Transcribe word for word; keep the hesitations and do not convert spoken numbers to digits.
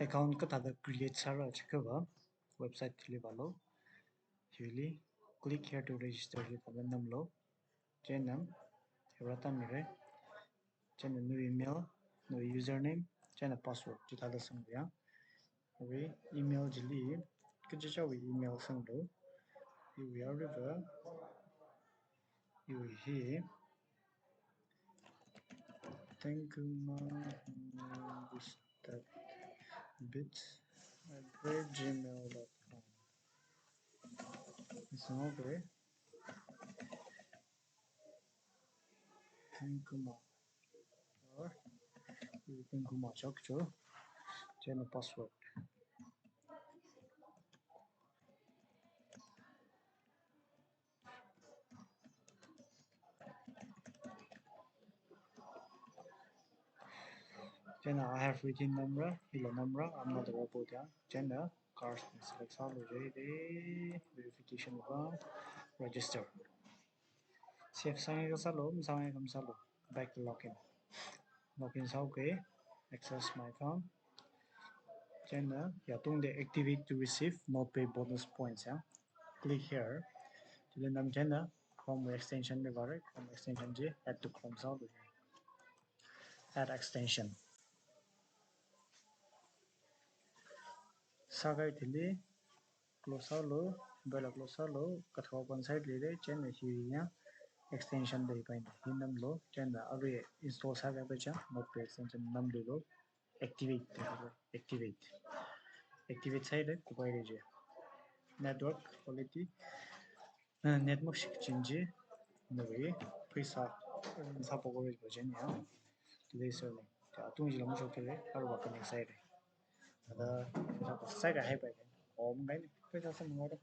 account kathāda create sāra chiakha website hili vālu. Hili click here to register hithāda namlu. Chieina, hira tāmira. Chieina nawui email, nawui username, chieina password chithāda sangya. Awui email chili, kachichāwui email sanglu. Iwui aruiva, iwui hi, Tengkuma, uh, this, that, bits at gmail dot com. It's not okay. Tengkuma. Or, Tengkuma chokcho. Chieina password. Chieina I have written namra, ila namra, I'm not a robot ya. Chieina cars select sālu je de, verification va, register. Save sāngai kasālu, masāngai kamasālu. Back to login. Login sāuke, access my account. Chieina, ya tungda activate to receive not pay bonus points ya. Click here. Chili nam chieina, Chrome extension li vāra, Chrome extension chi, add to Chrome sālu. Add extension. Sākahai thili, close sālu, bela close sālu, kathā open side li le, chieina hi ya, extension dei paina, hi namlu, chieina arui install sākahai pa cha, not pay extension namlu, activate, activate. Activate sāhaira, kuphaira je. Network quality, uh, network shik chin je, nawui, pheisā, um, sāpokra pa chieina ya. Today sir ne. Atung jila mashok thile, aruiva connect sāhaira. Ada, pheisā sākahai pa. Om gai ne, pheisā sāngai ne.